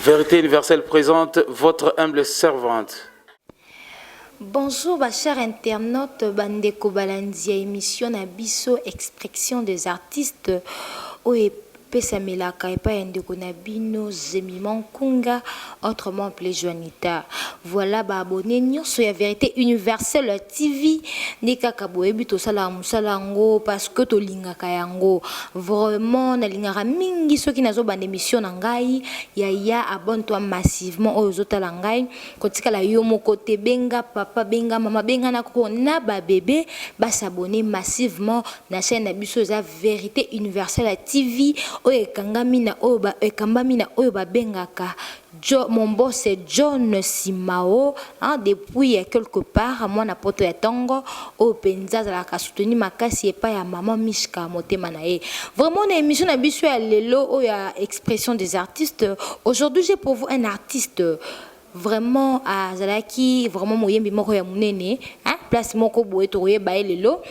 Vérité universelle présente votre humble servante. Bonjour ba chers internautes, bandeko balandi ya émission na biso Expression des artistes oyo epesamelaka epai ya ndeko na bino Jemima Nkunga, autrement appelé Joanita. Voilà ba abonnés nyonso ya Vérité universelle TV nde kaka boyebi tosalaka mosala yango parce que tolingaka yango. Vraiment nalingaka mingi soki nazobanda émission na ngai yaya, abonne-toi massivement oyo ozotala ngai, kotikala yo moko te, benga papa, benga mama, benga na koko na babebe bas'abonner massivement na chaîne na biso. Eza Vérité universelle TV oyo ekangami na oyo ekambami na oyo babengaka mon boss John Simao, hein, depuis quelque part mwana poto ya ntongo oyo mpenza azalaka soutenu makasi epai ya mama Mishka motema na ye. Vraiment, na émission na biso ya lelo oyo ya Expression des artistes, aujourd'hui j'ai pour vous un artiste vraiment azalaki vraiment moyembi moko ya monene, hein, place moko boye tokoyeba ye lelo.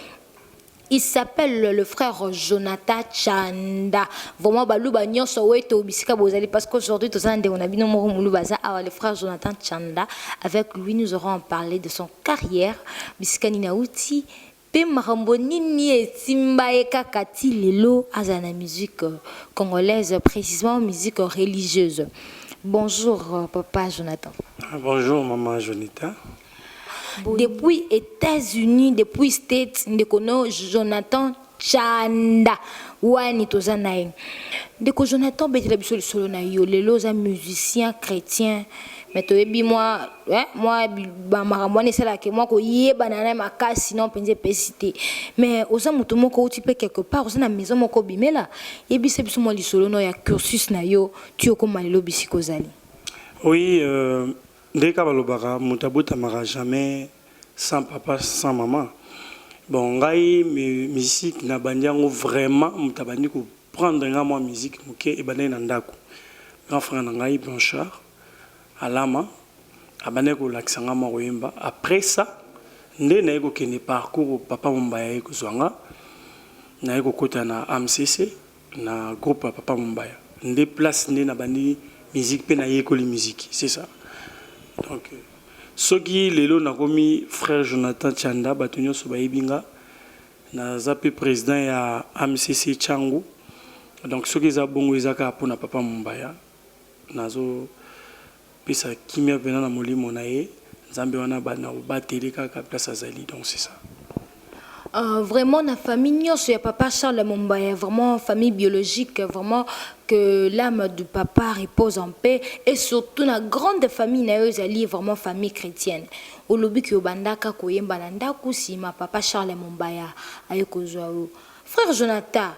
Il s'appelle le frère Jonathan Chanda. Vraiment, baluba nyonso weto bisika bozali, parce qu'aujourd'hui toza ndeko na bino moko moluba aza awa, le frère Jonathan Chanda. Avec lui, nous aurons parlé de son carrière, bisika nini auti mpe makambo nini etimba ye kaka ti lelo azala na musique congolaise, précisément musique religieuse. Bonjour papa Jonathan. Bonjour maman Jonita. Depuis États-Unis, depuis States, ndeko no Jonathan Chanda wani toza na ye. Ndeko Jonathan, betela biso lisolo na yo. Lelo oza musicien chrétien, mais toyebi mwa mwa bamakambo wana esalaka mwa koyebana na makasi no mpenza epesi te, mais oza moto moko outi mpe quelque part, oza na maison moko obimela. Yebisa biso mwa lisolo no ya cursus na yo ti okóma lelo bisika ozali. Oui, ndenge balobaka, moto abotamaka jamais sans papa, sans maman. Bon, ngai musique nabandi yango vraiment, moto abandi koprendre nga mwa musique moke ebandaki na ndako. Grand frère na ngai Blanchard Alama abandaki kolakisa nga mwa koyemba. Après ça nde naye kokende parcours papa Mombaya ye kozwa nga, naye kokota na AMCC, na groupe ya papa Mombaya, nde place nde nabandi musique mpe nayekoli musique. C'est ça. Donc soki lelo nakomi frère Jonathan Chanda, bato nyonso bayebi nga, naza mpe président ya AMCC Changu. Donc soki eza bongo, eza kaka mpona papa Mombaya. Nazopesa kimia mpena na molimo na ye, Nzambe wana bana obateli kaka place azali. Donc c'est ça. Vraiment, na famille nyonso ya papa Charles Mombaya, vraiment famille biologique, vraiment que l'âme du papa repose en paix, et surtout na grande famille na yo ezali vraiment famille chrétienne. Olobi ki obandaka koyemba na ndako, nsima papa Charles Mombaya aye kozwa yo. Frère Jonathan,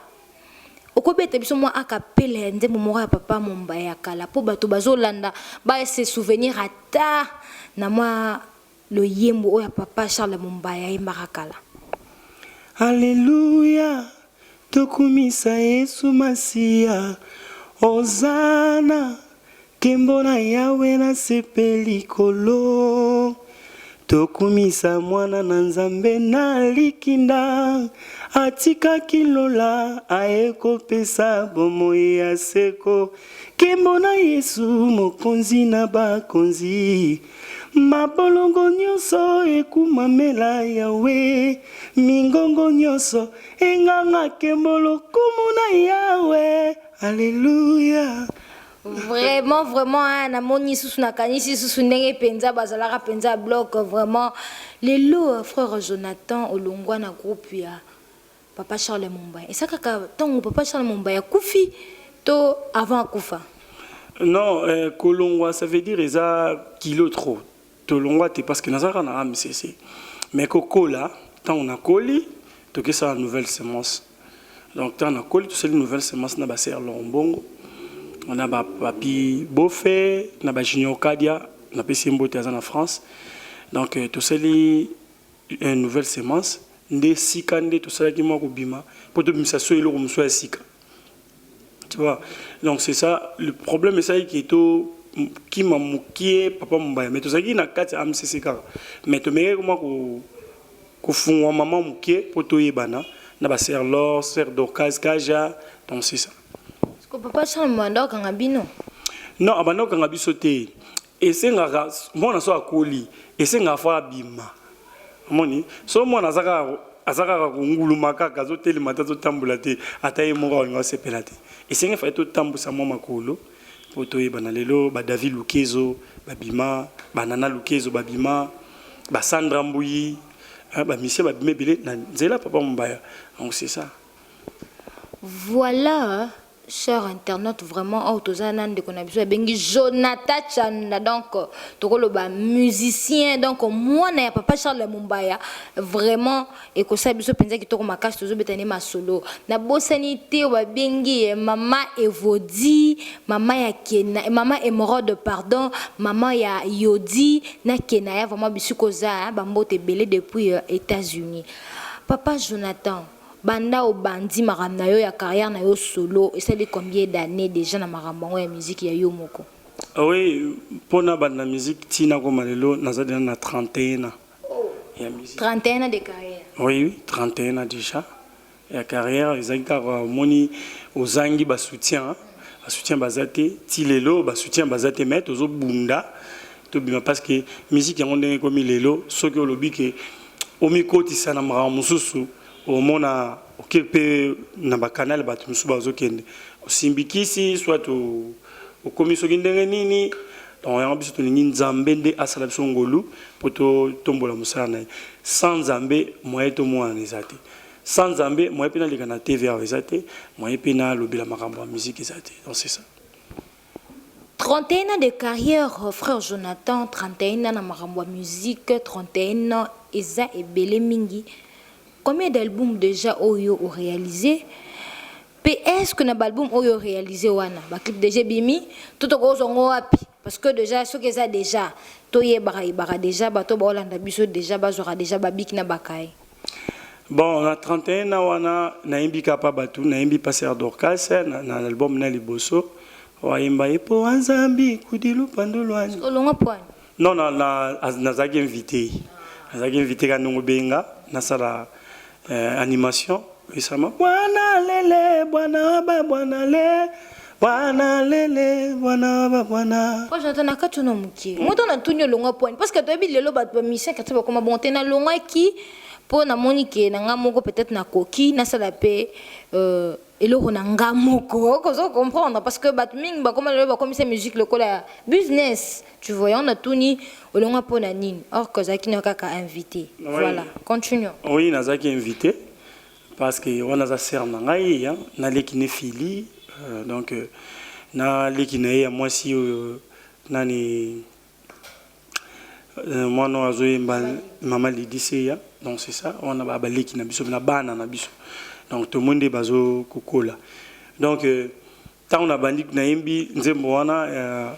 okobeta biso mwa acapella ya nzembo moko ya papa Mombaya ya kala mpo bato bazolanda base souvenir ata na mwa loyembo oyo ya papa Charles Mombaya ayembaka kala. Alleluya, tokumisa Yesu Masiya, ozana, nkembo na Yawe na sepe likolo. Tokumisa mwana na Nzambe na likinda, atikaki lola aye kopesa bomoi ya seko. Nkembo na Yesu, mokonzi na bakonzi. Mabolongo nyonso ekumamela Yawe, mingongo nyonso enganga nkembo, lokumu na Yawe, alleluya. Vraiment, vraiment, hein, namoni susu, nakanisi susu ndenge mpenza bazalaka mpenza bloc. Vraiment, lelo frère Jonathan, olongwa na groupe ya papa Charles Mombaya, eza kaka ntango papa Charles Mombaya akufi to avant akufa? Non, kolongwa, ça veut dire eza kilo trop. Tolongwa te parce que nazalaka na AMCC, mais kokola, ntango nakoli, tokesala nouvelle semence. Donc ntango nakoli, tosali nouvelle semence na basœur Lombongo, na bapapi Bofe, na bajunior Kadia, napesi ye mbote, aza na France. Donc tosali une nouvelle semence, nde sika nde tosalaki mwa kobima mpo tobimisa so eloko mosusu ya sika, tu vois. Donc c'est ça le problème esalaki to kima mokie papa Mombaya, mais tozalaki na kati ya AMCC kaka, mais tomekaki mwa kofungwa mama mokie mpo toyebana na basœur Lor, sœur Dorcas Kaja. Donc c'est ça. Parce que papa Charles Mombaya okanga bino? Non, abanda kokanga biso te. Esengaka mwana so akoli, esengaka fo abima. Omoni, so mwana aza kaka, aza kaka konguluma kaka, azotelema te, azotambola te, ata ye moko akolinga osepela te. Esengi fallait totambusa mwa makolo mpo toyebana. Lelo ba David Lukezo babima, ba Nana Lukezo babima, ba Sandra Mbuyi, ba musiciens babima ebele na nzela Papa Mombaya. Donc c'est ça. Voilà, cher internaute, vraiment oyo toza na ndeko na biso abengi Jonathan Tshanda, donc tokoloba musicien, donc mwana ya papa Charles Mombaya. Vraiment ekosala biso mpenza kitoko makasi. Tozobeta nde masolo, nabosani te oyo babengi mama Evodi, mama ya Kena, mama Emeraude, pardon, mama ya Yodi na Kena ya. Vraiment bisika oza, bambote ebele depuis États-Unis. Papa Jonathan, banda obandi makambo na yo ya carrière na yo solo, esali combien d'années déjà na makambo yango ya musique ya yo moko? Oui, mpona banda musique ntina koma lelo, naza déjà na 31 ans ya musique. 31 ans de carrière? Oui, 31 ans déjà ya carrière. Ezalaki kaka omoni ozangi basoutien, basoutien baza te. Ti lelo basoutien baza te, mais tozobunda tobima, parce que musique yango ndenge ekomi lelo, soki olobi ke omikotisa na makambo mosusu, omona oke mpe na bakanal, bato mosusu bazokende osimbi kisi, soit okomi soki ndenge nini. Donc yango biso tolingi Nzambe nde asala biso ngolu mpo totombola mosala na ye. Sans Nzambe, moyen tomwana eza te. Sans Nzambe, moyen mpe naleka na TV awa eza te, moyen mpe nalobela makambo ya musique eza te. Donc c'est ça. 31 ans de carrière, frère Jonathan, 31 ans na makambo ya musique, 31 ans eza ebele mingi. Combien d'albums déjà oyo oréalisé? Mpe est ce que na baalbum oyo oréalisé wana, baclip déjà ebimi to tokozongo wapi? Parce que déjà soki eza déjà toyebaka, yebaka déjà, bato baolanda biso déjà bazwaka déjà babiki na bakaye. Bon, na 31 ans wana, nayembi kaka bato, nayembi Pasteur Dorcas na album na liboso wayemba ye po Nzambi kudi lupandu lwani. Olongwa poani? Non, nazalaki invité, nazalaki invité kaka ndongo benga nasala animation esama bwana lele bwana ba bwana le bwana lele bwana ba bwana. Po Jonathan, na kati ono mokie moto natuni, olongwa poani? Parce que toyebi lelo bato bamusicien kati bakoma bon te. Nalongwaki mpo namoni ke na nga moko peut-être nakoki nasala mpe eloko na nga moko, kozo comprendre, parce que bato mingi bakoma lelo bakomisa musique lokola ya business, tu vois. Yango natuni, olongwa mpo na nini, or que ozalaki na kaka invité? Oui. Voilà, continuons. Oui, nazalaki invité parce que wana aza sœur na ngai, hein, naleki ne fili, donc naleki na ye ya mwasi oyo nani, mwana oyo azoyemba mama Lidi Seya. Donc c'est ça, wana baleki na biso na bana na biso, donc tomoni nde bazokokola. Donc ntango nabandi nayembi nzembo wana,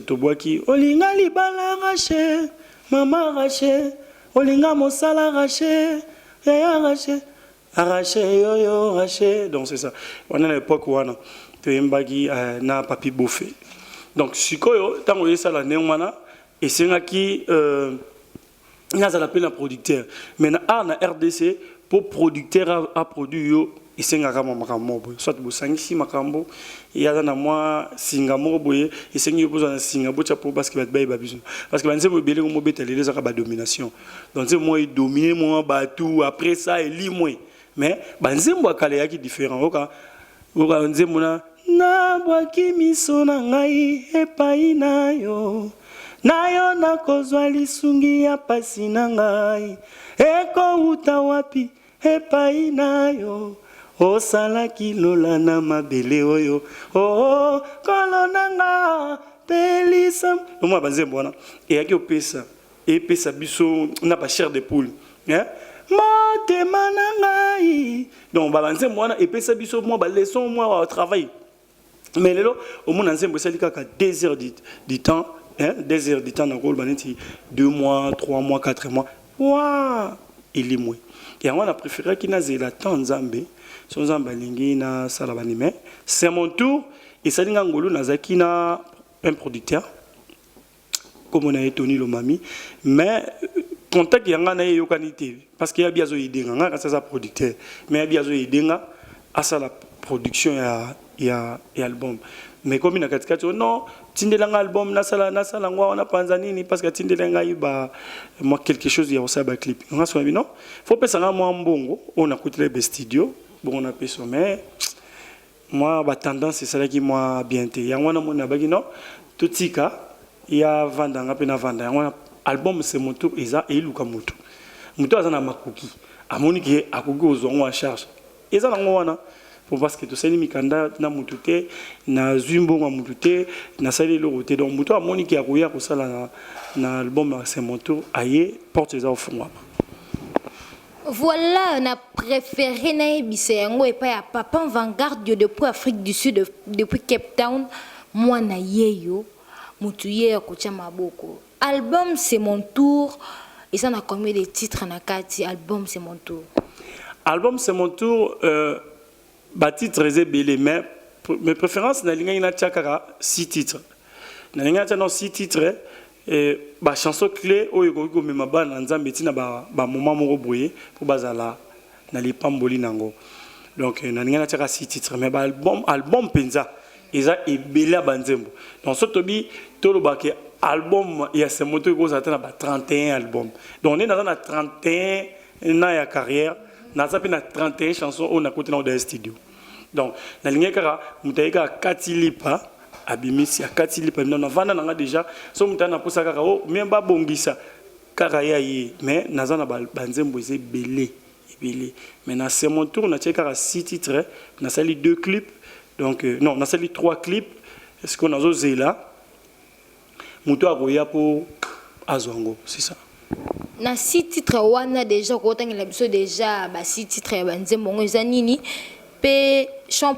tobwaki olinga libala rache, mama rache, olinga mosala rache, yaya rache, arraché yoyo raché. Donc c'est ça, wana na époque wana toyembaki na Papi Bofe. Donc sikoyo ntango esala ndenge wana, esengaki nazala mpe na producteur. Mais na art na RDC, mpo producteur aproduire yo, esengaka mwa makambo moko boye, soit bosangisi makambo, ye aza na mwa singa moko boye, esengi yo kozwa na singa botya mpo parce que bato bayeba biso, parce que banzembo ebele ngo mobeta lelo ezaka badomination. Donc nzembo moko edomine mwa bato, après ça elimwe. Mais banzembo ya kala eyaki différent. Oka oka nzembo na nabwaki miso na ngai epai na yo, na yo nakozwa lisungi ya pasi na ngai, ekowuta wapi? Epai na yo osalaki lola na mabele oyo, oo kolo na nga pelisa. Omona banzembo wana eyaki opesa, epesa biso na bachair de poule, hein? Motema na ngai. Donc banzembo wana epesa biso mwa baleçon, mwa travail. Mais lelo omona nzembo esali kaka 2 heures du temps, hein? 2 heures du temps, nakoloba neti 2 mois, 3 mois, 4 mois, wa elimwe. Yango wana préféraki nazela temps Nzambe, so Nzambe alingi nasala bani. Mais c'est mon tour, esali nga ngolu, nazalaki na un producteur, kombo na ye Tony Lomami. Mais contact ya nga na ye eyokani te, parce que yabi azoyedenga nga, kasi aza producteur, mais yabi azoyedenga asala production ya album. Mais komi na katikati, oh non, tindela nga album, nasala nasala yango awa, napanza nini, parce que atindela ngai ba mwa quelque chose ya kosala baclip. Nga so nabi non, faut pesa nga mwa mbongo oyo nakutela ba studio bongo napesa. Mais mwa batendance esalaki mwa bien te. Yango wana moni nabaki non, totika ya vanda, nga mpe navanda. Yango wana album C'est mon tour eza eluka motu, motu aza na makoki, amoni ke akoki kozwa yango en charge. Eza nango wana po parce que tosali mikanda na motu te, nazwi mbongo ya motu te, nasali eloko te. Donc motu amoni ke akoya kosala na album ya C'est mon tour, aye, porte eza ofungwama. Voilà, na préféré nayebisa yango epai ya papa Vanguard depuis Afrique du Sud, depuis Cape Town. Mwana yeyo motu ye ya kotia maboko. Album C'est mon tour eza na combien de titres na kati, album C'est mon tour? Album C'est mon tour, batitre eza ebele, mais mes préférences, nalingaki natia kaka six titres. Nalingi natia no six titres, bachanson clé oyo ekoki komema bana na Nzambe ntina bamoment moko boye mpo bazala na lipamboli nango. Donc nalingi natiaka six titres, mais baalbum, album mpenza eza ebele ya banzembo. Donc so tobi tolobaka album ya C'est mon tour ekozala te na ba 31 album. Donc nde naza na 31 na ya carrière, naza mpe na 31 chanson oyo nakoti na oda studio. Donc nalingi kaka moto aye kaka kati lipa, abimisi, akati lipa bino, navanda nanga déjà. So moto aye na posa kaka o mie babongisa kaka ye aye. Mais naza na banzembo eza ebele ebele, mais na C'est mon tour natie kaka 6 titres. Nasali deux clips, donc non, nasali trois clips. Est ce que nazozela moto akoya mpo azwa yango? C'est ça. Na six titres wana déjà, kotangela biso déjà ba six titres ya banzembo yango eza nini, mpe chant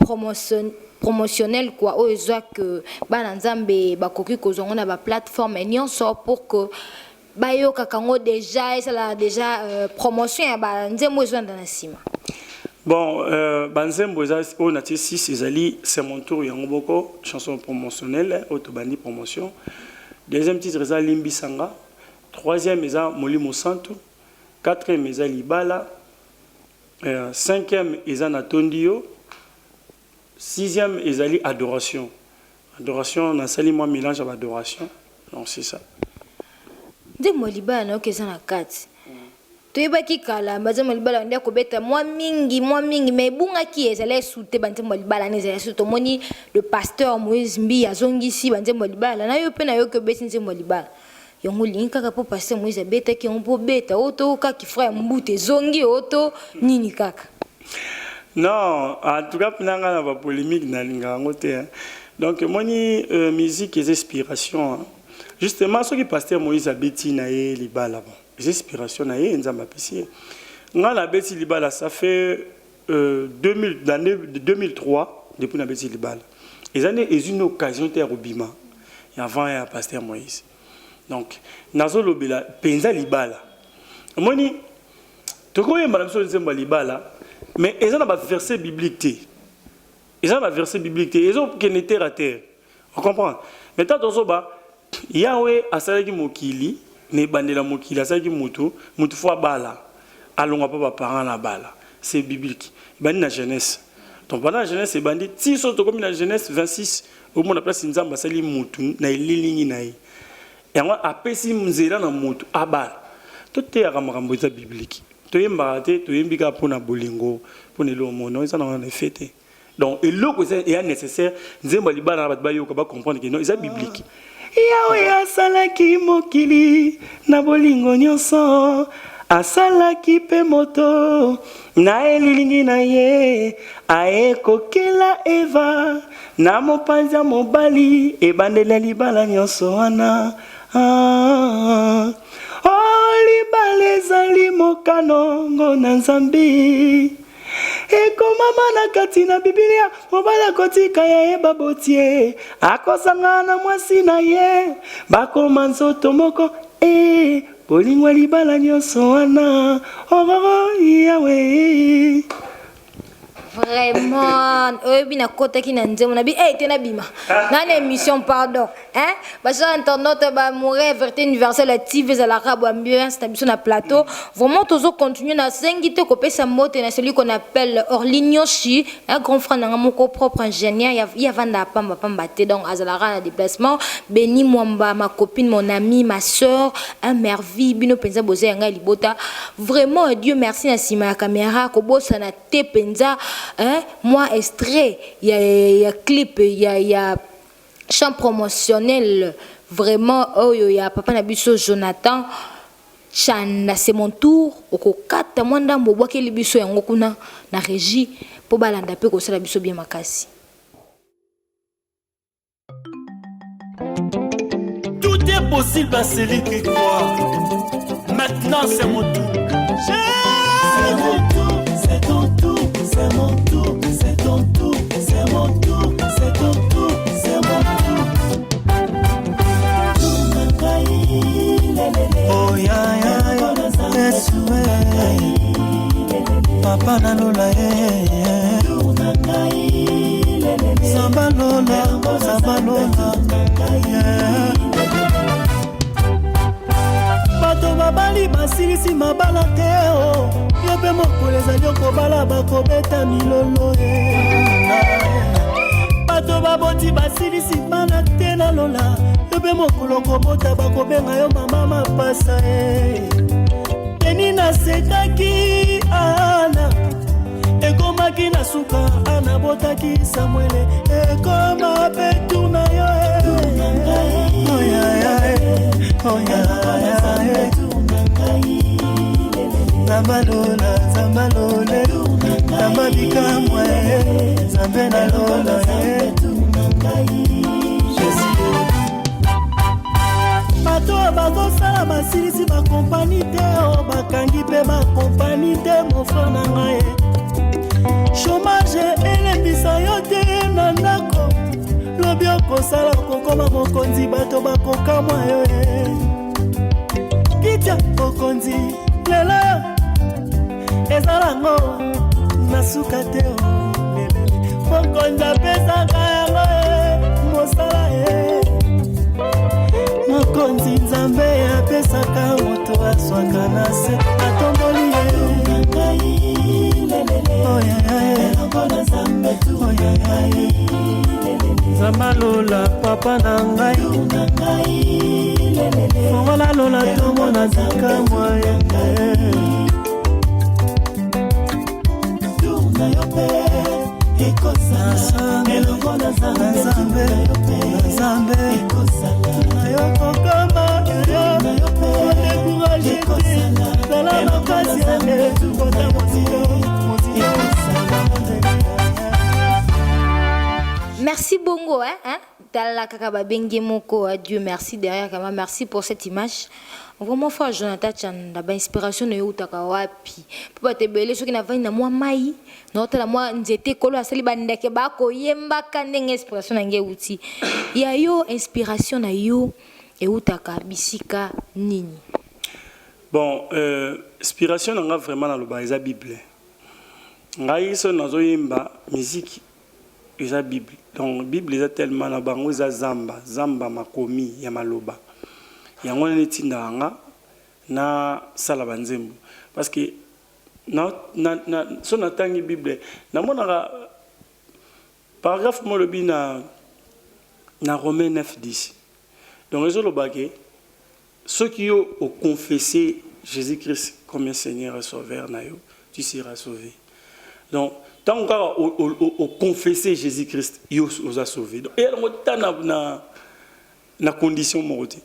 promotionnel quoi, oyo ezwa ke bana Nzambe bakoki kozwa yango na baplateforme nyonso pour que bayokaka yango déjà, esalaka déjà promotion ya banzembo ezwanda na nsima? Bon, banzembo eza oyo natie 6, ezali C'est mon tour yango moko, chanson promotionnelle oyo tobandi promotion. Deuxième titre eza Limbisanga, troisième eza Molimo Santu, quatrième eza Libala, cinquième eza Natondi yo, sixième ezali Adoration. Adoration, nasali mwa mélange ya baadoration. Donc c'est ça. Nzembo ya Libala nayoki eza na kati. Toyebaki kala banzembo ya libala nde kobeta mwa mingi mwa mingi, mais ebungaki, ezali esu te. Banzembo ya libala nde ezali esu. Tomoni le pasteur Moïse Mbi azongisi banzembo ya libala na yo mpe nayoki obeti nzembo ya libala yango. Olingi kaka mpo pasteur Moïse abetaki yango mpo obeta oyo to kaka frère Mbuta ezongi oyo to nini kaka? Non, en tout cas mpena ngai na bapolémique nalingaka yango te, hein. Donc omoni, musique eza inspiration, hein. Justement, soki pasteur Moïse abeti na ye libala, bon, eza inspiration na ye, Nzambe apesi ye. Ngai nabeti libala, ça fait 2000, l'année 2003 depuis nabeti libala. Eza nde ezwi une occasion te ya kobima avant ya pasteur Moïse. Donc nazolobela mpenza libala. Omoni, tokoyemba na biso nzembo ya libala, mais eza na baverset biblique te, eza na baverset biblique te, ezokende terre à terre, ocomprendre. Mais tant tozoba Yawe asalaki mokili, na ebandela mokili asalaki motu, motu fo abala, alongwa mpo baparent na bala. C'est biblique, ebandi na Genèse. Donc banda na Genèse ebandi ti so tokomi na Genèse 26, omona place Nzambe asali motu na elilingi na ye, yango apesi nzela na motu abala. Toteyaka makambo eza biblique, toyembaka te, toyembi kaka mpona bolingo, mpona eloko mono eza na wana efe te. Donc eloko eza eya nécessaire, nzembo ya libala na bato bayoka, bacomprendre ke non, eza biblique. Yawe asalaki mokili na bolingo nyonso, asalaki mpe moto na elilingi na ye, ayekokela Eva na mopanzi ya mobali, ebandeli ya libala nyonso wana. Ah, oh, libala ezali mokano ngo na Nzambe, ekomama na kati na Bibilia. Mobali akotika ya ye babotie, akosangana na mwasi na ye, bakoma nzoto moko. E bolingo ya libala nyonso wana, ororo Yawe. Vraiment, oyebi nakotaki na nzembo na bi eh te nabima na na émission, pardon, hein. Bachers internautes, ba amoureux Vérité Universelle ya TV, ezalaka bo ambiance na biso na plateau. Vraiment, tozo continuer. Nasengi te kopesa mbote na celui qu'on appelle Orly Nyoshi, un grand frère nanga moko propre, ingénieur ya ya vanda pamba pamba te, donc azalaka na déplacement. Beni Mwamba, ma copine, mon ami, ma sœur, un merveille, bino penza boza ya ngai libota. Vraiment, Dieu merci. Na nsima ya caméra, kobosana te mpenza, hein, mwa extrait ya clip ya chant promotionnel vraiment oyo ya papa na biso Jonathan Chanda, "C'est mon tour". Okokata mwa ndambo, obwakeli biso yango kuna na régie mpo balanda mpe kosala biso bien makasi. Tout est possible à celui qui croit. Maintenant, c'est mon tour. C'est mon tour, c'est ton tour, c'est mon tour, c'est ton tour, c'est mon tour, c'est ton tour, c'est mon tour. Tour na ngai, lelele. Oh, ya, ya, ya. Yesu, eh. Papa na lola, eh. Tour na ngai, lelele. Zamba lola, zamba lola. Yeah. Bato babali basilisi mabala te o yo mpe mokolo ezali okobala bakobeta milolo e bato baboti basilisi bana te na lola yo mpe mokolo kobota bakobenga yo mama mapasa e eni nasekaki ana ekomaki na suka ana botaki Samuele ekoma mpe tour na yo e. Oh, ya, ya, eh. Oh, ya, ya, eh. Nzambe alola, Nzambe alole, Nzambe bikamwa e, Nzambe na lola e. Jésus. Bato oyo bazosala basilisi bakompani te o bakangi mpe bakompani te. Mon frère na ngai, chômage elembisa yo te na ndako. Lobi okosala okokoma mokonzi, bato bakokamwa yo e kitia mokonzi lelo eza nango na suka te o lelele mokonzi apesaka yango e mosala e mokonzi Nzambe apesaka moto azwaka na se atomboli ye. Oh, yeah. Oh, yeah. Nzambe alola papa na ngai fongola lola tomona zikamwa ye. Tour na yo mpe ekozala elongo na Nzambe. Nzambe. Ekozala. Nayokokama découragé te, zala makasi kota mozito mozito. Merci bongo, hein, hein? Tala kaka babengi moko, hein, Dieu merci derrière kama. Merci pour cette image. Vraiment fort, Jonathan Chanda, ba inspiration na yo utaka wapi? Po bato ebele soki navandi na mwa mai, naotala mwa nzete kolo asali bandeke bakoyembaka ndenge inspiration na ngai euti. Ya yo inspiration na yo eutaka bisika nini? Bon, inspiration na nga vraiment naloba eza Bible. Ngai so nazoyemba musique eza Bible. Donc Bible eza tellement na bango eza zamba zamba makomi ya maloba yango wana etindaka nga nasala banzembo parce que na so natangi Bible namonaka paragraphe moko elobi na Romain 9 10. Donc ezoloba ke soki yo oconfesse Jésus-Christ comme un Seigneur et Sauveur na yo, tu seras sauvé. Donc ntango kaka oconfesse Jésus-Christ, yo oza sauvé. Donc eyango ta na condition moko te.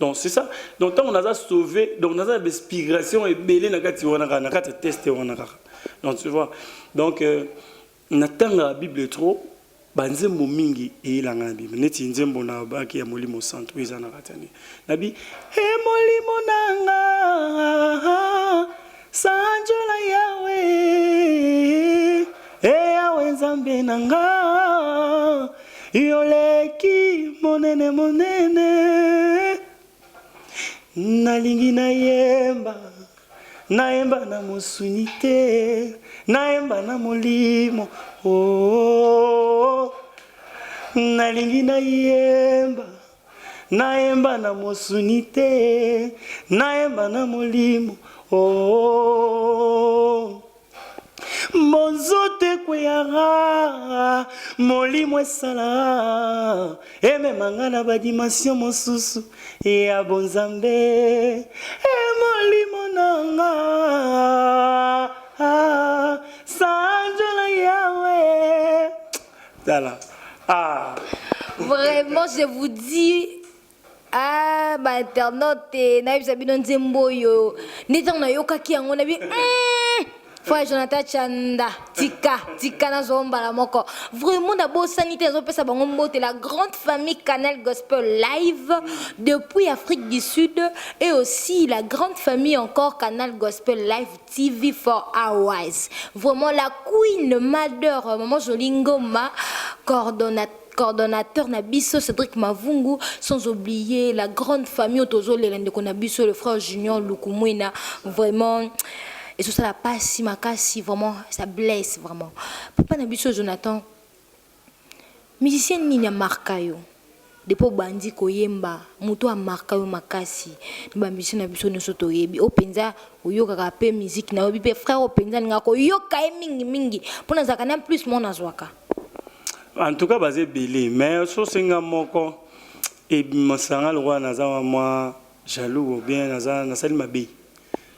Donc c'est ça. Donc ntango naza sauvé, donc naza na bainspiration ebele na kati wana kaka na kati ya teste wana kaka. Donc tu vois, donc natangaka Bible trop, banzembo mingi eyelanga na Bible neti nzembo na baki ya Molimo Santo oyo eza na kati ya nini nabi e molimo nanga sanjola Yawe e Yawe Nzambe na nga yoleki monene monene nalingi nayemba. Nayemba na mosuni te, nayemba na molimo oh. Nalingi nayemba, nayemba na mosuni te, nayemba na molimo oh. Monzoto ekweyaka, molimo esala, emema nga na ba dimension mosusu ya bonzambe. E molimo na nga, sanjola Yahweh. Tala, ah. Vraiment, je vous dis, ah, ba internaute, nayebisa bino nzembo oyo nde ntango nayokaki yango nabi frère Jonathan Tshanda, tika tika nazwa mbala moko. Vraiment nabosani te, nazopesa bango mbote, la grande famille Canal Gospel Live depuis Afrique du Sud et aussi la grande famille encore Canal Gospel Live TV for Hours. Vraiment la Queen Mother, Maman Jolie Ngoma, coordonnateur na biso Cédric Mavungu, sans oublier la grande famille otozolela ndeko na biso le frère Junior Lukumwena. Vraiment et tout ça la pasi makasi, vraiment ça blesse vraiment. Papa na biso Jonathan, musicien nini ya marka yo depuis obandi koyemba, moto amarka yo makasi na bamusicien na biso nyonso toyebi, oyo mpenza oyokaka mpe musique na yobi mpe frère oyo mpenza alingaka koyoka ye mingimingi mpo nazalaka na plus mo nazwaka? En tout cas baza ebele, mais so osenga moko ebimisanga lokola naza mwa jaloux ou bien naza nasali mabe.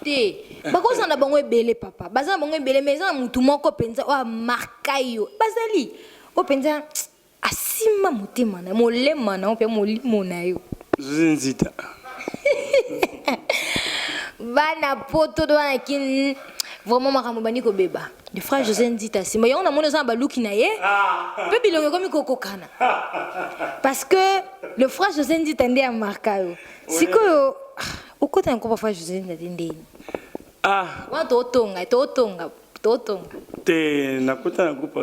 Te, bakozala na bango ebele papa, baza na bango ebele, mais eza na motu moko mpenza oyo amarka yo, bazali oyo mpenza asimba motema na molema na yo mpe molimo na yo. Zuzi Nzita. Bana poto to bana kin, vraiment makambo ebandi kobeba. Le frère José Nzita asimba yango, namoni oza na baluki na ye mpe bilongo ekomi kokokana, parce que le frère José Nzita nde amarka yo. Sikoyo okota na nkombo frère José Nzita te ndeni? Ah. Wana tootonga tootonga tootonga. Te, nakota na groupe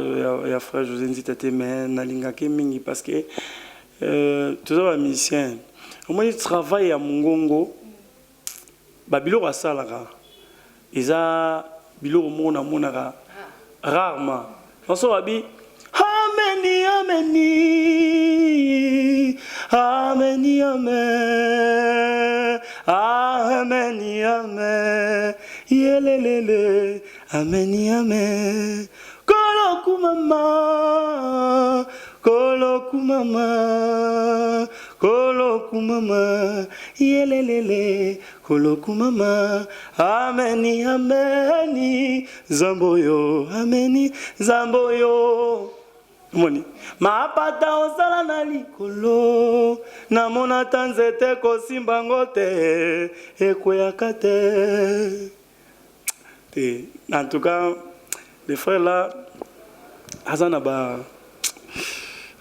ya frère José Nzita te, mais nalingaki mingi parce que toza bamusicien. Omoni travail ya mongongo, babiloko asalaka eza biloko moko namonaka rarement. Naso babi ameni ameni ameni amen ameni amen yelelele ameni amen koloku mama koloku mama koloku mama yelelele koloku mama ameni ameni zamboyo ameni zamboyo. Omoni mapata osala na likolo, namona ata nzete kosimba ngo te, ekweyaka te te. En tout cas le frère là aza na ba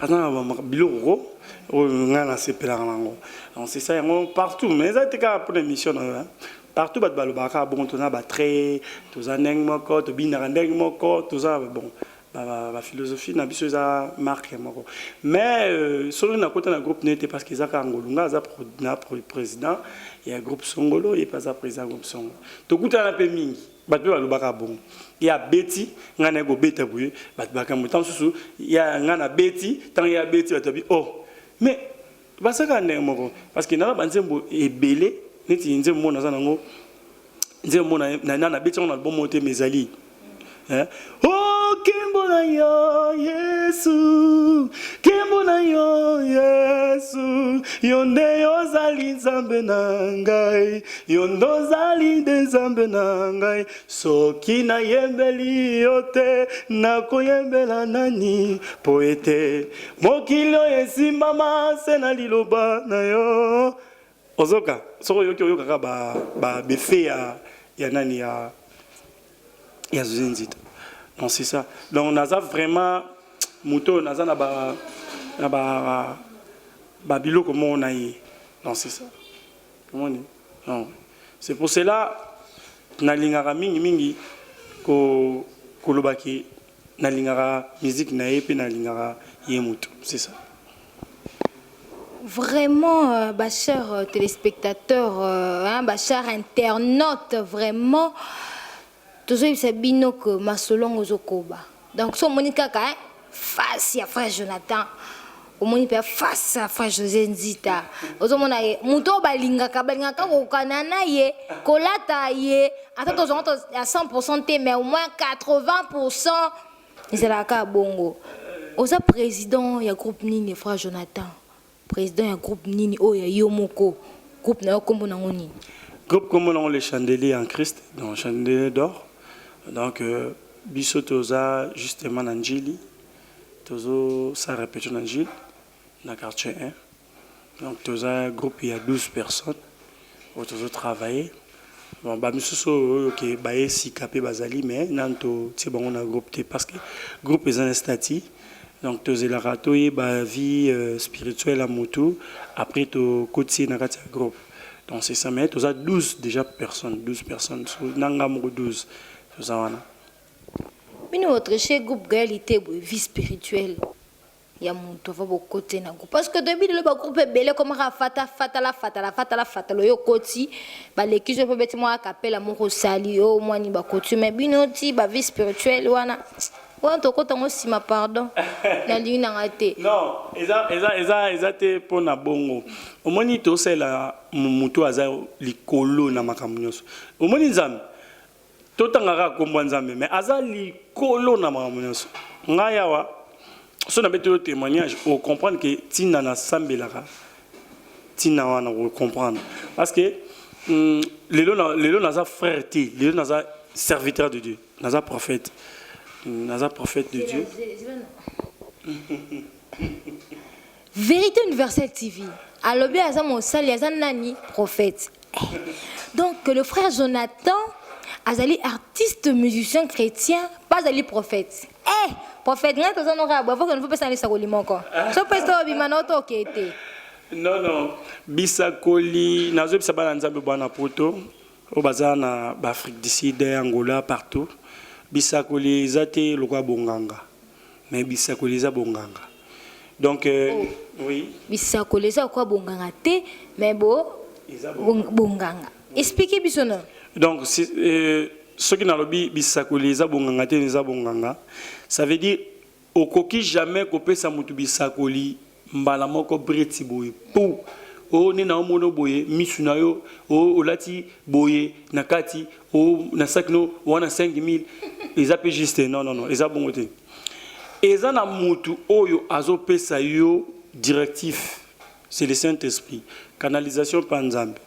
aza na ba biloko ko oyo ngai nasepelaka nango. Donc c'est ça yango partout, mais eza te kaka mpona émission na yo, partout bato balobaka kaka bongo. Toza batrait, toza ndenge moko, tobinaka ndenge moko, toza bon baphilosophie na biso eza marque moko. Mais soki nakota na groupe nete, parce que eza kaka ngolunga aza na président ya groupe Songolo, ye mpe aza président ya groupe Songolo, tokutana mpe mingi. Bato mpe balobaka bongo, ye abeti, ngai naye kobeta boye, bato bakambo. Ntango mosusu ya ngai nabeti, ntango ye abeti, bato babi oh, mais basaka ndenge moko, parce que nana banzembo ebele neti nzembo moko naza nango, nzembo moko na nabeti yango na album moko te, mais ezali Oh, kembo na yo Yesu, kembo na yo Yesu, yo nde ozali Nzambe na ngai, yo nde ozali nde Nzambe na ngai. Soki nayembeli yo te, nakoyembela nani? Po ete mokili oyo esimbama se na liloba na yo. Ozoka soki oyoki, oyokaka ba befe ya nani ya José Nzita. Donc c'est ça. Donc naza vraiment moto oyo naza na ba babiloko moko na ye. Donc c'est ça, omoni. Donc c'est pour cela nalingaka mingimingi kolobaki nalingaka musique na ye mpe nalingaka ye moto, c'est ça. Vraiment euh, ba chers euh, téléspectateurs, euh, hein, ba chers internautes, vraiment tozoyebisa bino que masolo yango ezokoba. Donc so omoni kaka hein, face ya frère Jonathan, omoni mpe face ya frère José Nzita, ozomona ye moto oyo balingaka balingaka kokokana na ye, kolata ye ata tozwango à 100% te, mais au moins 80% ezalaka kaka bongo. Oza président ya groupe nini, frère Jonathan? Président ya groupe nini oyo ya yo moko? Groupe na yo nkombo nango nini? Groupe kombo nango Les Chandeliers en Christ, donc Chandelier d'or. Donc biso toza justement na Njili, tozosala répétition na Njili, na quartier 1. Donc toza groupe ya 12 personnes oyo tozotravailler. Bon, bamisusu oyo ke baye sika mpe bazali, mais nanu totie bango na groupe te, parce que groupe eza na statut. Donc tozelaka toyeba vie spirituelle ya motu, après tokoti ye na kati ya groupe. Donc c'est ça. Mais toza 12 déjà personnes, 12 personnes. So, nanga moko, 12 toza wana. Bino botriche groupe Gaël te boye, vie spirituelle ya moto ava bokote na groupe, parce que toyebi lelo bagroupe ebele komaka fata fatala fatala fatala fatala. Oyo okoti, baleki so mpe beti mwa kapela moko, osali oyo mwani bakoti. Mais bino ti bavie spirituelle wana wana tokotango nsima, pardon, nalingi nanga te. Non, eza te mpo na bongo. Omoni, tosalela motu aza likolo na makambo nyonso. Omoni, Nzambe, totanga kaka nkombo ya Nzambe, mais aza likolo na makambo nyonso. Ngai awa, so nabeti oyo témoignage, ocomprendre ke ntina nasambelaka, ntina wana ocomprendre, parce que lelo naza frère te, lelo naza serviteur de Dieu, naza prophète, naza prophète de Dieu. Vérité Universelle TV alobi aza mosali, aza nani? Prophète. Donc le frère Jonathan azali artiste musicien chrétien, pas azali prophète. Eh, prophète, ngai toza noka boye, faut que nofo lisakoli moko so mpe so obima na otoke te. Non, bisakoli, nazoyebisa bana Nzambe, bana poto oyo baza na baAfrique du Sud, Angola, partout, bisakoli eza te lokola bonganga, mais bisakoli eza bonganga. Donc oh. Oui. Bisakoli eza lokola bonganga te, mais bo bonganga. Explique biso na. Donc si, soki nalobi bisakoli eza bonganga te, eza bonganga, ça veut dire okoki jamais kopesa motu bisakoli mbala moko breti boye po o nde na omona boye misu na yo o olati boye na kati o na saki no wana 5000 eza mpe juste. Non, non, non, eza bongo te. Eza na mutu oyo azopesa yo directif, c'est le Saint-Esprit, canalisation mpa Nzambe.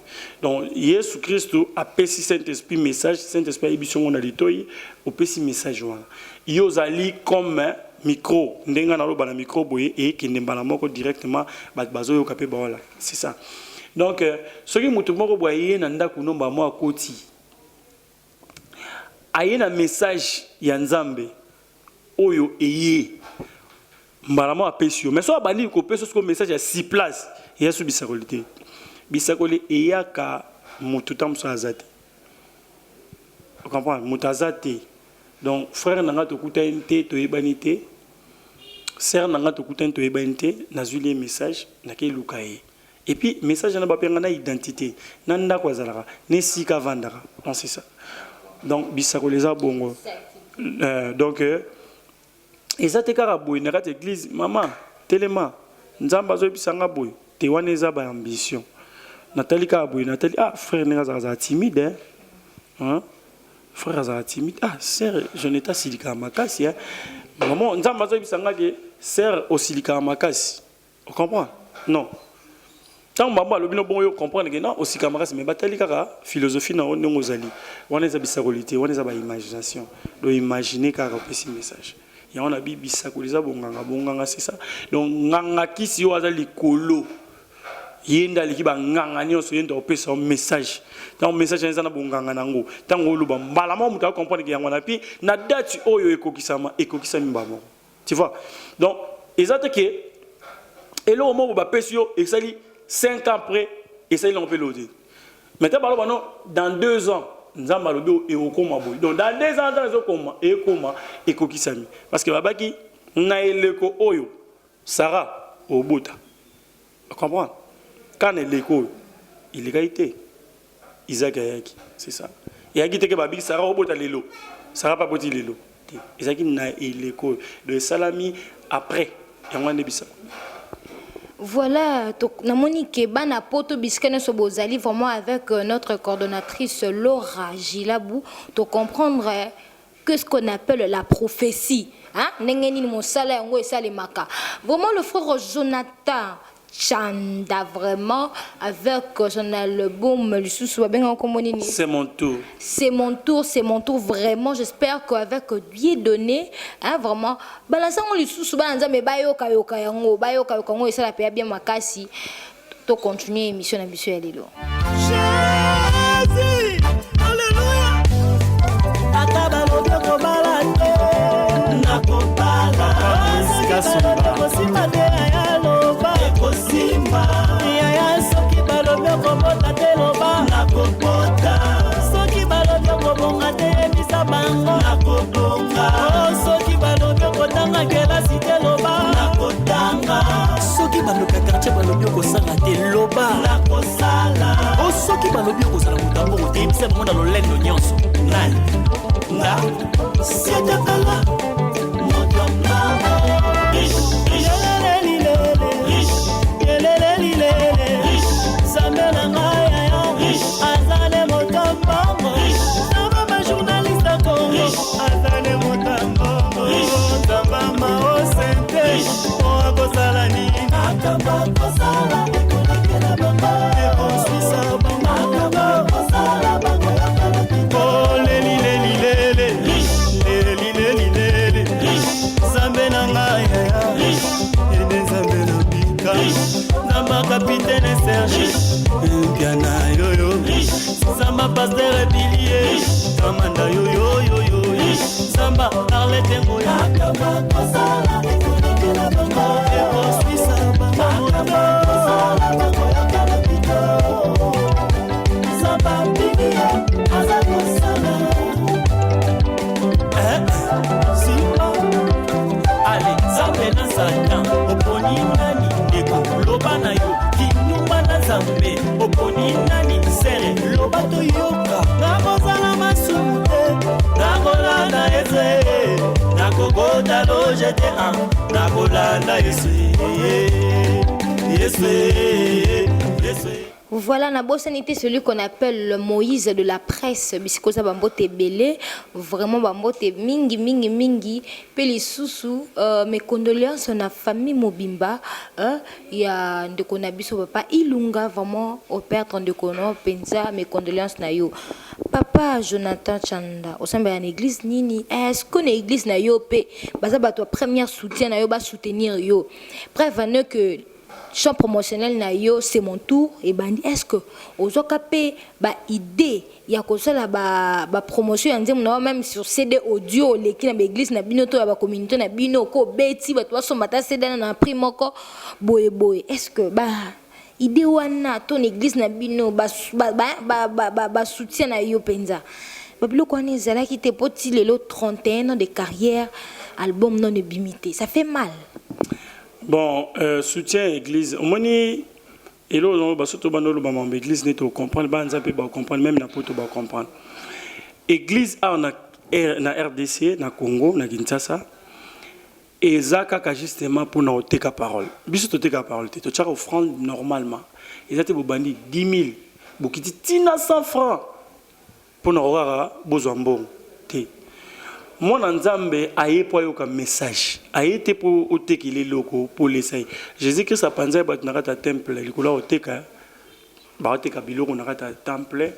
Donc Yesu Kristo apesi Saint-Esprit message, Saint-Esprit ayebi songo na litoi, opesi message wana. Yo ozali comme micro, ndenge naloba na micro boye, ekende mbala moko directement, bato bazoyoka mpe bawala. C'est ça. Donc soki motu moko boye aye na ndako nomba mo akoti, aye na message ya Nzambe oyo eye mbala moko apesi yo, mais so abandi kopesa siko message ya si place, eya so bisakoli te. Bisakoli eyaka motu ta mosu aza te, comprendre? Moto aza te. Donc frère na nga tokutani te, toyebani te. Sœur na nga tokutani, toyebani te. Nazwili ye message, nakei luka ye, et puis message wana bapenga na identité na ndako azalaka na esika avandaka. Donc c'est ça. Donc bisakoli eza bongo. Donc eza te kaka boye na kati église, mama telema, Nzambe azoyebisa nga boye te. Wana eza baambition. Natali kaka boye, natali: ah, frère ndenge azalaka, azala timide, hein? Hein? Frère azala timide. Ah, sœur Jonathan asilikaka makasi, hein? Mama, Nzambe azoyebisa nga ke sœur osilikaka makasi, ocomprend? Non, ntango bango alobi no bongo, yo comprendre ke non, osika makasi, mais batali kaka philosophie na yo ndenge ozali. Wana eza bisakoli te, wana eza baimagination. Donc imagine kaka, opesi message yango na bi. Bisakoli eza bonganga, bonganga, c'est ça. Donc nganga kisi oyo aza likolo, ye nde aleki banganga nyonso, ye nde opesa yo message. Ntango message eza na bonganga nango, ntango oloba mbala moko, moto acomprendre ke yango wana, puis na date oyo ekokisama, ekokisami mbala moko, tu vois? Donc eza te ke eloko moko bapesi yo, esali 5 ans après, esali nango mpe lelo te. Maintenant baloba non, dans 2 ans Nzambe alobi ekokoma boye. Donc dans 2 ans, ntango ezokoma, ekoma, ekokisami, parce que babaki na eleko oyo Sara obota. Comprendre? Kaka na eleko oyo elekaki te, Isaac ayaki, c'est ça. Eyaki te ke babiki Sarah obota lelo, Sarah pe aboti lelo te. Ezalaki na eleko oyo, donc esalami après. Yango wana nde bisakweli. Voilà, namoni ke bana poto bisika nyonso bozali vraiment avec notre coordonnatrice Laura Gilabou, to comprendre que ce qu'on appelle la prophétie, hein, ndenge nini mosala yango esalemaka. Vraiment le frère Jonathan Chanda vraiment avec son album lisusu babengaka kombo nini? C'est mon tour. C'est mon tour, c'est mon tour vraiment. J'espère qu'avec Dieu donné, hein, vraiment balansa yango lisusu bana Nzambe bayoka yoka yango, bayoka yoka yango esala pe bien makasi. To continuer émission na biso ya lelo. Jésus, Alléluia. Ata balobi okobala te, nakobala. Soki balobi okosimba te, yaya loba, ekosimba. Yaya soki balobi okobota te, loba, nakobota. Soki balobi okobonga te, yebisa bango, nakobonga. Oh, soki balobi okotanga kelasi te, loba, nakotanga. Soki bandoki ya quartier balobi okosala te, loba, nakosala. O soki balobi okozala moto ya mbongo te, yebisa bango na lolendo nyonso. Nani nga? Sietakala moto mbongo. Lelelelilele, lelelelilele, Nzambe na ngai yaya aza nde moto mbongo. Nzambe ba journaliste ya Congo aza nde moto mbongo. Nzambe mao sente o akosala nini? Makambo akosala ekolekela bango, ekoswisa bango. Makambo akosala bango yoka lopito. Lelilelilele, lelilelilele, Nzambe na ngai yaya ede Nzambe na bika. Nzambe capitaine Serge Mpiana yoyo, Nzambe pasteur Bilie Kamanda yoyoyoyo, Nzambe Arlette Ngoya. Makambo akosala ekolekela bango, ekoswisa bango. Makambo akosala bango yoka lopito. Nzambe Bilie aza kosala. Simba ale Nzambe na Satan, oponi nani? Ndeko loba na yo, kindumba na Nzambe, oponi nani? Sere loba toyoka. Nakozala masumu te, nakolanda Yesu, nakokota loge te, nakolanda Yesu, Yesu, Yesu. Voilà, nabosani te celui qu'on appelle le Moïse de la presse, bisikoza bambote ebele, vraiment bambote mingi mingi mingi, pe lisusu mes condoléances na famille mobimba, ya ndeko na biso papa Ilunga, vraiment au perdre ndeko no penza, mes condoléances na yo. Papa Jonathan Chanda, osambela na église nini? Est-ce que na église na yo pe baza bato ya première soutien na yo, ba soutenir yo? Bref, ne que champ promotionnel na yo c'est mon tour ebandi, est-ce que ozwaka pe ba idée ya kosala ba promotion ya nzembo na yo même sur CD audio, oleki na ba église na bino to ya ba communauté na bino, ko beti bato basomba ta CD na prix moko boye boye, est-ce que ba idée wana to na église na bino ba soutien na yo penza ba biloko wana ezalaki te? Po ti lelo 31 ans de carrière, album non ebimi te, ça fait mal. Bon, soutien église omoni eloko basoto banda oloba mambo église neti ocomprendre, bana Nzambe mpe bacomprendre, même na poto bacomprendre église awa na RDC, na Congo, na Kinshasa, eza kaka justement mpona koteka parole. Biso toteka parole te, totiaka offrande normalement. Eza te bobandi 10 000, bokiti ntina 100 francs mpona kokaka bozwa mbongo te. Mwana Nzambe aye mpo ayoka message, aye te mpo otekela eloko mpo olesa ye. Jésus Christ apanza ye bato na kati ya temple likolo ya koteka, baoteka biloko na kati ya temple.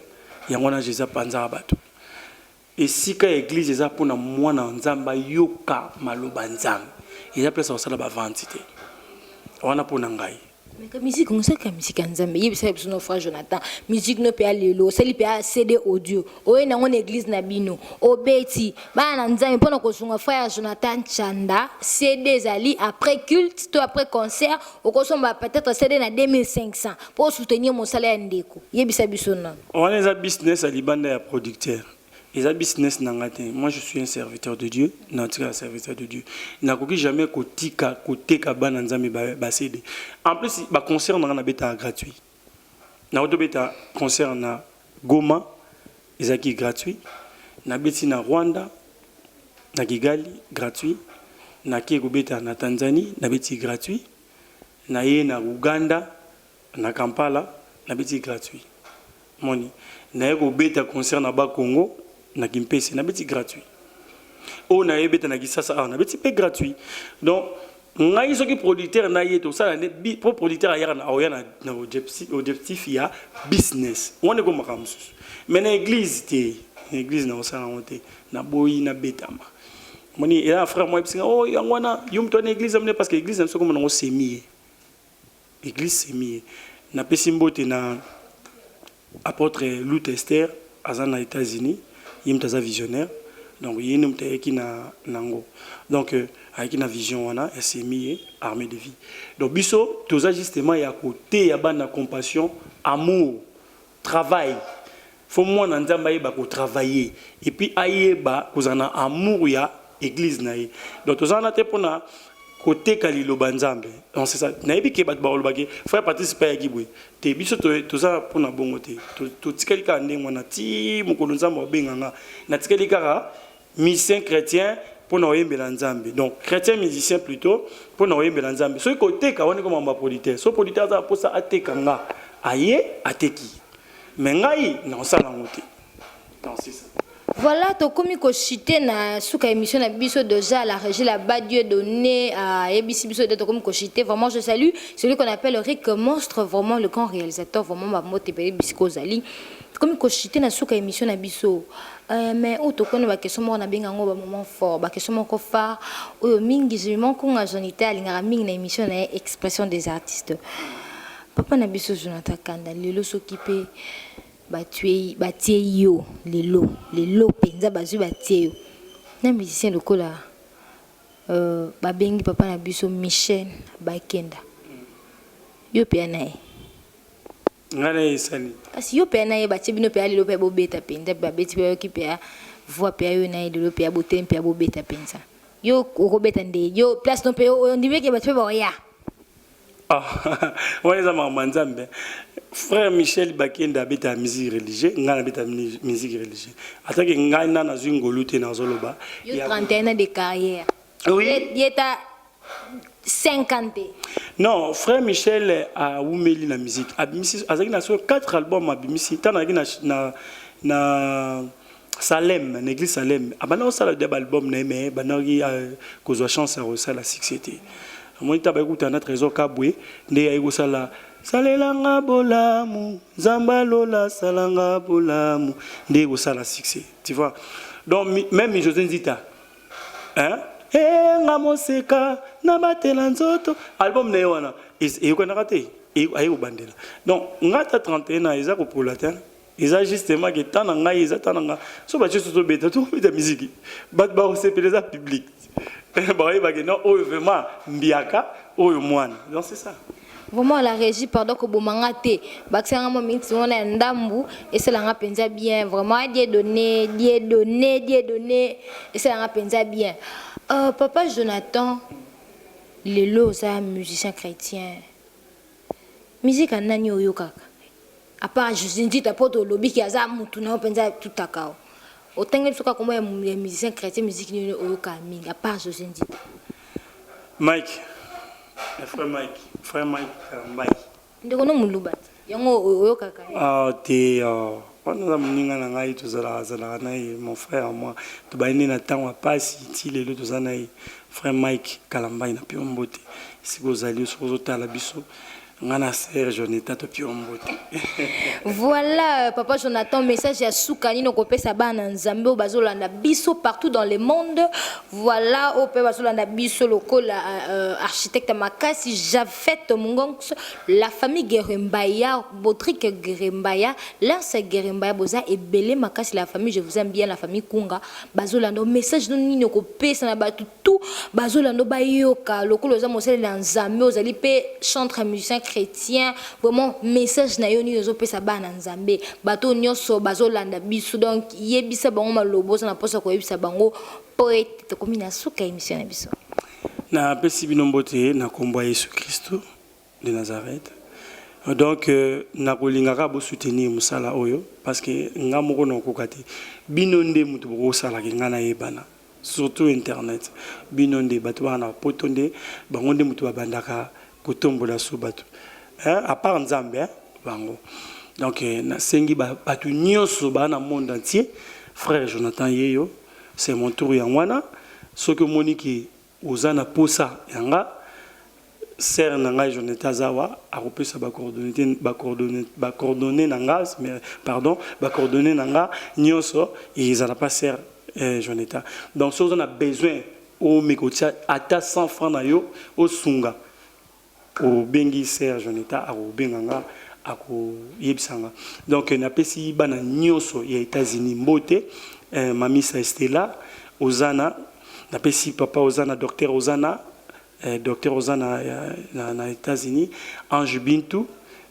Yango wana Jésus apanzaka bato. Esika ya église eza mpona mwana Nzambe ayoka maloba Nzambe, eza place ya kosala bavente te. Wana mpo na ngai. Mais musique osalaka musique ya Nzambe, yebisa biso no frère Jonathan, musique no mpe ya lelo osali mpe ya CD audio, oye nango na église na bino, obeti bana na Nzambe mpona kosunga frère Jonathan Chanda. CD ezali après culte to après concert, okosomba peut-être CD na 2500 mpo soutenir mosala ya ndeko. Yebisa biso nano. Wana eza business ya libanda ya producteur. Eza business na nga te. Moi, je suis un serviteur de Dieu, natikala serviteur de Dieu. Nakoki jamais kotika koteka bana Nzambe ba CD. En plus, ba concert na nga nabetaka gratuit. Nakotobeta concert na Goma, ezalaki gratuit. Nabeti na Rwanda, na Kigali, gratuit. Nake kobeta na Tanzanie, nabeti gratuit. Naye na Uganda, na Kampala, nabeti gratuit. Moni naye kobeta concert na Bakongo, na Kimpese, nabeti gratuit. Oyo nayebeta na Kisasa awa, nabeti mpe gratuit. Donc ngai soki producteur na ye tosala nde po producteur ayaka na aoya na objectif ya business wana, ekomaka mosusu. Mais na église te, na église na kosala yango te, naboyi nabetama. Moni eza na frère moko ayebisinga: "Oh, yango wana yo moto wana église amene", parce que église na biso komona yango semi ye église semi ye. Napesi mbote na apôtre Lut Ester, aza na États-Unis, ye moto aza visionnaire. Donc ye nde moto ayaki na nango, donc ayaki na vision wana ya semi ye armée de vie. Donc biso toza justement ya koteya bana compassion, amour, travail. Faut mwana Nzambe ayeba kotravailler et puis ayeba kozala na amour ya église na ye. Donc toza wana te mpona koteka liloba Nzambe. Donc c'est ça. Nayebi ke bato bakolobaki frère Patrice mpe ayaki boye te. Biso toza mpona bongo te. Totikali kaka ndenge wana ti mokolo Nzambe abenganga. Natikali kaka musicien chrétien mpona koyembela Nzambe, donc chrétien musicien plutôt, mpona koyembela Nzambe. Soki koteka wana ekoma bapolitere, so producteur aza mposa ateka nga, aye ateki, mais ngai nakosala yango te. Donc c'est ça. Voilà, tokomi kochuter na suka émission na biso déjà. La régie là-bas, Dieu donné ayebisi biso de tokomi kochuter. Vraiment, je salue celui qu'on appelle Rick Monstre, vraiment le grand réalisateur, vraiment bambote ebele bisika ozali. Tokomi kochuter na suka émission na biso, mais oyo tokoni baquestion moko nabenga yango bamoment fort, baquestion moko phare oyo mingi jemiment konga Jonité alingaka mingi na émission na ye Expression des artistes. Papa na biso Jonathan Kanda, lelo soki mpe batie yo lelo lelo mpenza, bazwi batie yo na musicien lokola babengi papa na biso Michel Bakenda, yo mpe ya na ye? Ngai na ye esali? Kasi yo mpe ya na ye, batie bino mpe ya lelo mpe bobeta mpenza, babeti mpe bayoki mpe ya voix mpe ya yo na ye lelo mpe ya botemi mpe ya bobeta mpenza, yo okobeta nde yo place no mpe ondimeke bato mpe baoya? Ah, wana eza makambo ya Nzambe. Frère Michel Bakende abeta musique religieux, ngai nabeta musique religieuse. Atake ngai na nazwi ngolu te, nazoloba. Yo 31 ans de carrière. Oui. Ye ta 50. Non, frère Michel awumeli na musique, abimisi, azalaki na so 4 album abimisi. Ntango azalaki na Salem, na église Salem, abanda kosala de baalbum na ye, mais bandaki kozwa chance ya kosala succès te. Amoni ta bayekuta na Trésor Kabwe nde ayi kosala "Salelanga bolamu Nzambe alola, salanga bolamu", nde kosala succès, tu vois. Donc même José Nzita, hein, nga moseka nabatela nzoto, album na ye wana eyokanaka te, aye kobandela. Donc nga ta 31 ans eza kopola te, eza justement ke temps na ngai eza temps na nga. So batie so tobeta, tobeta musique, bato bakosepela, eza public, bakoyebake non, oyo vraiment mbiaka, oyo mwana. Donc c'est ça. Vraiment, la régie, pardon, kobomanga te, bakisanga mwa miniti wana ya ndambu esalanga mpenza bien. Vraiment, Dieu donné, Dieu donné, Dieu donné, esalanga mpenza bien. Papa Jonathan, lelo oza musicien chrétien, musique ya nani oyokaka à part José Nzita, mpo tolobiki aza mutu na yo mpenza tutaka o otangi biso kaka kombo ya musicien chrétien, musique nini oyokaka mingi à part José Nzita? Mike, frère Mike, frère Mike Mbai. Ndeko no moluba te, yango oyokaka? Ah, te, wana aza moninga na ngai, tozalaka azalaka na ye, mon frère. Moi tobandi nde na ntango ya pasi ti lelo toza na ye. Frère Mike Kalambai, na pio mbote esika ozali, soki ozotala biso, nga na sœur Jonathan topio mbote. Voilà, papa Jonathan, message ya suka nini okopesa bana Nzambe oyo bazolanda biso partout dans le monde? Voilà, oyo mpe bazolanda biso lokola architecte makasi Jafet Mongongs, la famille Gerembaya, Botrik Gerembaya, Lars Gerembaya, boza ebele makasi, la famille, je vous aime bien, la famille Kunga bazolanda. Message no nini okopesa na bato tout bazolanda, bayoka lokola oza mosali na Nzambe, ozali mpe chantre musicien? chrétien vraiment message na yo nini ozopesa bana Nzambe, bato nyonso bazolanda biso? Donc yebisa bango maloba oza na mposa koyebisa bango, po ete tokomi na suka émission na biso. Napesi bino mbote na nkombo ya Yesu Kristo de Nazareth. Donc nakolingaka bosoutenir mosala oyo, parce que nga moko nakokoka te. Bino nde moto bokosalaka nga nayebana, surtout internet. Bino nde bato bana na poto, nde bango nde moto babandaka kotombola so bato, à part Nzambe, bango. Donc nasengi bato nyonso baa na monde entier, frère Jonathan yeyo, c'est mon tour. Yango wana, soki omoni ke oza na posa yanga, sœur na ngai Jonathan azawa, akopesa bacoordonnées na nga, pardon, bacoordonnées na nga nyonso ezala pa sœur Jonathan. Donc soki oza na besoin, omeka otia ata 100 francs na yo, osunga, obengi sœur Jonathan, akobenga nga, akoyebisa nga. Donc napesi bana nyonso ya États-Unis mbote, mamisa Estela Ozana, napesi papa Ozana, docteur Ozana, docteur Ozana na États-Unis, Ange Bintu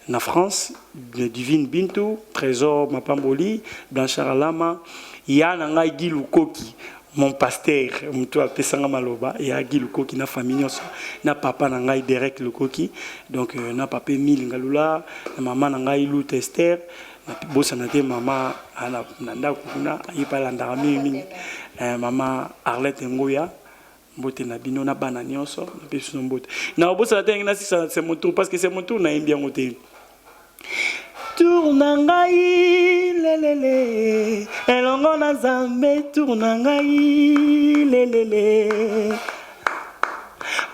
na France, Divine Bintu, Trésor Mapamboli, Blanchard Alama, ya na ngai Guy Lukoki, mon pasteur, moto apesanga maloba ya Guy Lukoki, na famille nyonso, na papa na ngai Derek Lukoki, donc na papa Emile Ngalula, na mama na ngai Luta Ester. Bosana te mama na ndako kuna, aye mpe alandaka mingimingi, mama Arlette Ngoya. Mbote na bino na bana nyonso, napesi bino mbote. Na obosana te, ndenge nasisa, c'est mon tour, parce que c'est mon tour, nayembi yango te. Tour na ngai lelele, elongo na Nzambe, tour na ngai lelele.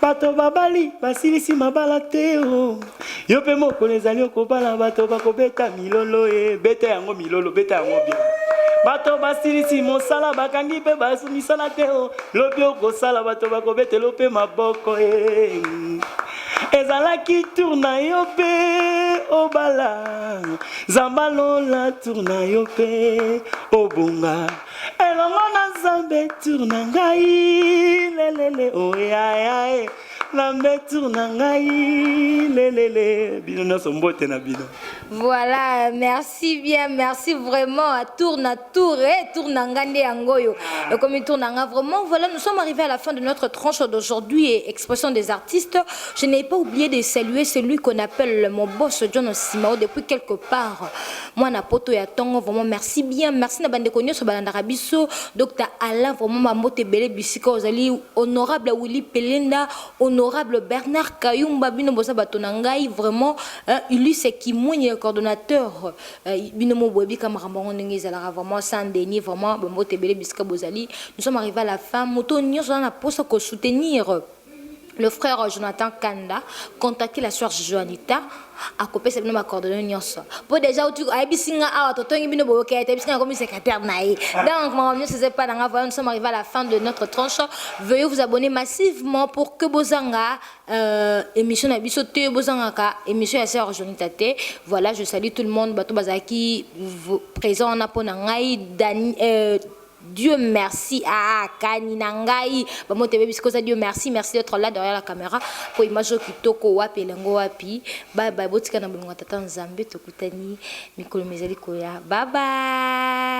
Bato babali basilisi mabala te, o yo mpe mokolo ezali okobala, bato bakobeta milolo e, beta yango milolo, beta yango bien. Bato basilisi mosala, bakangi mpe misala te, o lobi okosala, bato bakobetela mpe maboko e. Ezalaki tour na yo mpe obala, Nzambe alola, tour na yo mpe obonga elongo na Nzambe. Tour na ngai lelele, oyayae, Nzambe, tour na ngai lelele. Bino nyonso, mbote na bino. Voilà, merci bien, merci vraiment. À tour na tour, eh, tour na nga nde yango oyo. Et comme tour na nga, vraiment, voilà, nous sommes arrivés à la fin de notre tranche d'aujourd'hui et expression des artistes. Je n'ai pas oublié de saluer celui qu'on appelle mon boss John Simao depuis quelque part. Moi, na poto ya tongo, vraiment, merci bien. Merci na bande konyo so balandaka biso. Dr Alain, vraiment, mambote ebele bisika ozali, honorable Willy Pelenda, honorable Bernard Kayumba, bino bosa bato na ngai, vraiment, hein, Ulysse Kimweni, le coordonnateur, bino mo boyebi ka makambo yango ndenge ezalaka, vraiment Saint Denis, vraiment bambote ebele bisika bozali. Nous sommes arrivés à la fin. Moto nyonso aza na posa kosoutenir le frère Jonathan Kanda, contactez la sœur Joanita, akopesa bino bacoordonnées nyonso, po déjà ayebisi nga awa, totongi bino, boyoka ete ayebisi nga akomi secrétaire na ye. Donc makambo nyonso eza epai na nga. Voilà, nous sommes arrivés à la fin de notre tranche. Veuillez vous abonner massivement pour que bozanga émission na biso te, bozangaka émission ya sœur Jonita te. Voilà, je salue tout le monde, bato bazalaki présent wana mpo na ngai. Dani, Dieu merci. Ah, kani na ngai. Bamote baby sikoza, Dieu merci. Merci d'être là derrière la caméra. Po image kitoko wapi elengo wapi. Bye bye, botika na bolongo tata Nzambe, tokutani mikolo mizali koya. Bye bye.